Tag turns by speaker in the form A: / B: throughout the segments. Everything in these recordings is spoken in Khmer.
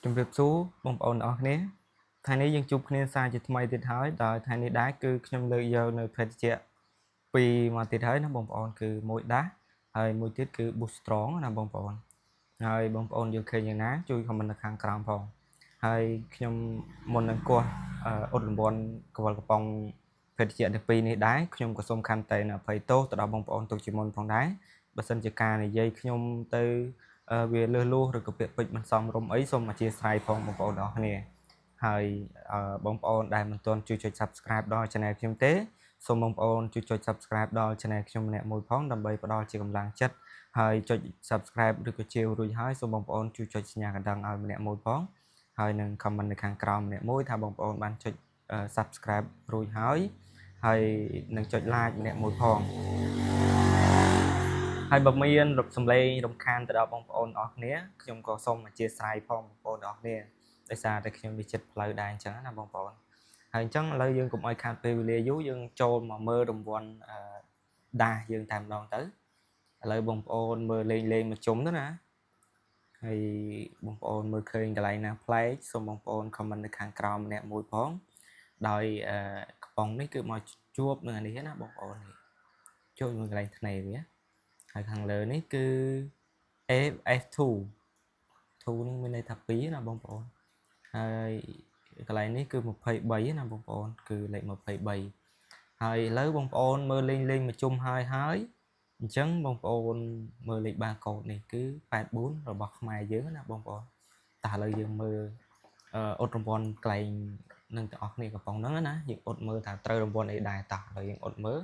A: ជំរាបសួរបងប្អូនទាំងអស់គ្នាថ្ងៃនេះយើងជួបគ្នាសារជាថ្មីទៀតហើយដោយថ្ងៃនេះដែរគឺខ្ញុំលើកយកនៅភេទជ្ជៈពីរមកទៀតហើយណាបងប្អូនគឺមួយដាស់ហើយមួយទៀតគឺ Boost Strong ណាបងប្អូនហើយបងប្អូនយល់ឃើញយ៉ាងណាជួយ comment នៅខាងក្រោមផងហើយខ្ញុំមុននឹងគោះអ៊ុតរង្វាន់កវលកំប៉ុងភេទជ្ជៈទាំងពីរនេះដែរខ្ញុំក៏សូមខន្តីនិងអភ័យទោសទៅដល់បងប្អូនទុកជាមុនផងដែរបើសិនជាការនិយាយខ្ញុំទៅវាលើសលួសឬក៏ពាក្យពេចន៍មិនសមរម្យអីសូមអធ្យាស្រ័យផងបងប្អូនទាំងអស់គ្នាហើយបងប្អូនដែលមិនទាន់ជួយចុច Subscribe ដល់ Channel ខ្ញុំទេសូមបងប្អូនជួយចុច Subscribe ដល់ Channel ខ្ញុំម្នាក់មួយផងដើម្បីផ្ដល់ជាកម្លាំងចិត្តហើយចុច Subscribe ឬក៏ជាវរួចហើយសូមបងប្អូនជួយចុចសញ្ញាកណ្ដឹងឲ្យម្នាក់មួយផងហើយនឹង comment នៅខាងក្រោមម្នាក់មួយថាបងប្អូនបានចុច Subscribe រួចហើយហើយនឹងចុច like ម្នាក់មួយផងហើយបើមានរំសំឡេងរំខានទៅដល់បងប្អូនអស់គ្នាខ្ញុំក៏សូមអធ្យាស្រ័យផងបងប្អូនអស់គ្នាដោយសារតែខ្ញុំវាចិត្តផ្លូវដែរអញ្ចឹងណាបងប្អូនហើយអញ្ចឹងឥឡូវយើងកុំឲ្យខាតពេលវេលាយូរយើងចូលមកមើលរង្វាន់ដាស់យើងតែម្ដងទៅឥឡូវបងប្អូនមើលលេងលេងមកជុំទៅណាហើយបងប្អូនមើលឃើញកន្លែងណាប្លែកសូមបងប្អូន comment នៅខាងក្រោមម្នាក់មួយផងដោយកំប៉ុងនេះគឺមកជួបនឹងអានេះណាបងប្អូននេះជួបនឹងកន្លែងថ្នេរវាហើយខាងលើនេះគឺ AF2 2នឹងមានន័យថា2ណាបងប្អូនហើយកន្លែងនេះគឺ23ណាបងប្អូនគឺលេខ23ហើយឥឡូវបងប្អូនមើលលេងលេងមកជុំហើយហើយអញ្ចឹងបងប្អូនមើលលេខបាកូដនេះគឺ84របស់ខ្មែរយើងណាបងប្អូនតោះឥឡូវយើងមើលអ៊ុតរង្វាន់កន្លែងនឹងទាំងអស់គ្នាកំប៉ុងហ្នឹងណាយើងអ៊ុតមើលថាត្រូវរង្វាន់អីដែរតោះឥឡូវយើងអ៊ុតមើល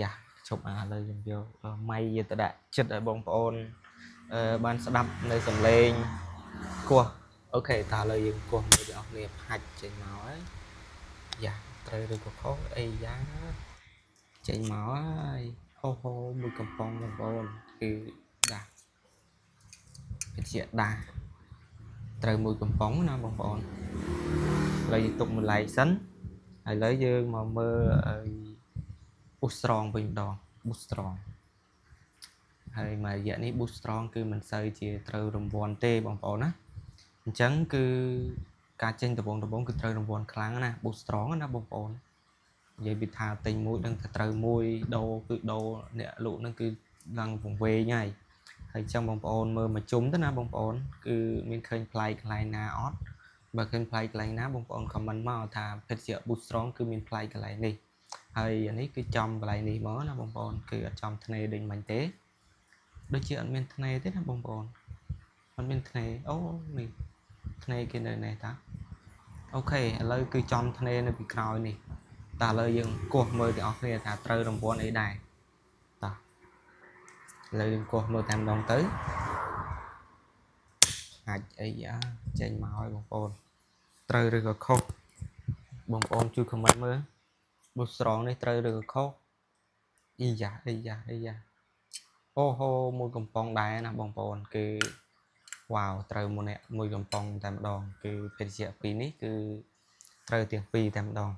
A: យ៉ាឈប់អាឥឡូវយើងយកម៉ៃយកទៅដាក់ចិត្តឲ្យបងប្អូនបានស្ដាប់នៅសំឡេងគោះ OK តោះឥឡូវយើងគោះមើលទាំងអស់គ្នាផាច់ចេញមកហើយយ៉ាត្រូវឬក៏ខុសអីយ៉ាចេញមកហើយហូហូមួយកំប៉ុងបងប្អូនគឺដាស់វាជាដាស់ត្រូវមួយកំប៉ុងណាបងប្អូនឥឡូវយើងទុកមួយឡែកសិនហើយឥឡូវយើងមកមើលអី Boost Strong វិញម្ដង Boost Strong ហើយមួយរយៈនេះ Boost Strong គឺមិនសូវជាត្រូវរង្វាន់ទេបងប្អូនណាអញ្ចឹងគឺការចេញដំបងដំបងគឺត្រូវរង្វាន់ខ្លាំងណា Boost Strong ណាបងប្អូននិយាយពីថាទិញមួយដឹងថាត្រូវមួយដូរគឺដូរអ្នកលក់នឹងគឺឡើងវង្វេងហើយហើយចឹងបងប្អូនមើលមកជុំទៅណាបងប្អូនគឺមានឃើញប្លែកកន្លែងណាអត់បើឃើញប្លែកកន្លែងណាបងប្អូន comment មកថាភេទជ្ជៈ Boost Strong គឺមានប្លែកកន្លែងនេះហើយអានេះគឺចំកន្លែងនេះមកណាបងប្អូនគឺអត់ចំធ្នេដូចមិញទេដូចជាអត់មានធ្នេទេណាបងប្អូនអត់មានធ្នេអូនេះធ្នេគេនៅនេះតា OK ឥឡូវគឺចំធ្នេនៅពីក្រោយនេះតើឥឡូវយើងគោះមើលទាំងអស់គ្នាថាត្រូវរង្វាន់អីដែរតោះឥឡូវយើងគោះមើលតែម្ដងទៅអាចអីអាចេញមកឲ្យបងប្អូនត្រូវឬក៏ខុសបងប្អូនជួយ comment មើល Boost Strong នេះត្រូវឬក៏ខុសអីយ៉ាអីយ៉ាអីយ៉ាអូហូមួយកំប៉ុងដែរណាបងប្អូនគឺវ៉ាវត្រូវមួយអ្នកមួយកំប៉ុងតែម្ដងគឺភេទជ្ជៈពីរនេះគឺត្រូវទាំងពីរតែម្ដង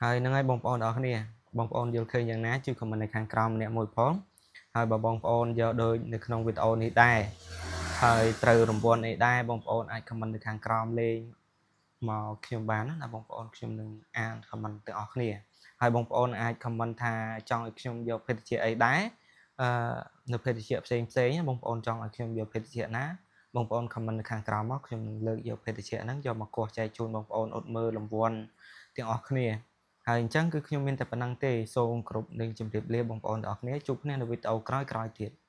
A: ហើយហ្នឹងហើយបងប្អូនទាំងអស់គ្នាបងប្អូនយល់ឃើញយ៉ាងណាជួយ comment នៅខាងក្រោមម្នាក់មួយផងហើយបើបងប្អូនយកដូចនៅក្នុងវីដេអូនេះដែរហើយត្រូវរង្វាន់អីដែរបងប្អូនអាច comment នៅខាងក្រោមលេងមកខ្ញុំបានណាបងប្អូនខ្ញុំនឹងអាន comment ទាំងអស់គ្នាហើយបងប្អូនអាច comment ថាចង់ឲ្យខ្ញុំយកភេទជ្ជៈអីដែរអឺនៅភេទជ្ជៈផ្សេងផ្សេងបងប្អូនចង់ឲ្យខ្ញុំយកភេទជ្ជៈណាបងប្អូន comment នៅខាងក្រោមមកខ្ញុំនឹងលើកយកភេទជ្ជៈហ្នឹងយកមកគោះចែកជូនបងប្អូនអ៊ុតមើលរង្វាន់ទាំងអស់គ្នាហើយអញ្ចឹងគឺខ្ញុំមានតែប៉ុណ្ណឹងទេសូមគោរពនិងជម្រាបលាបងប្អូនទាំងអស់គ្នាជួបគ្នានៅវីដេអូក្រោយៗទៀត។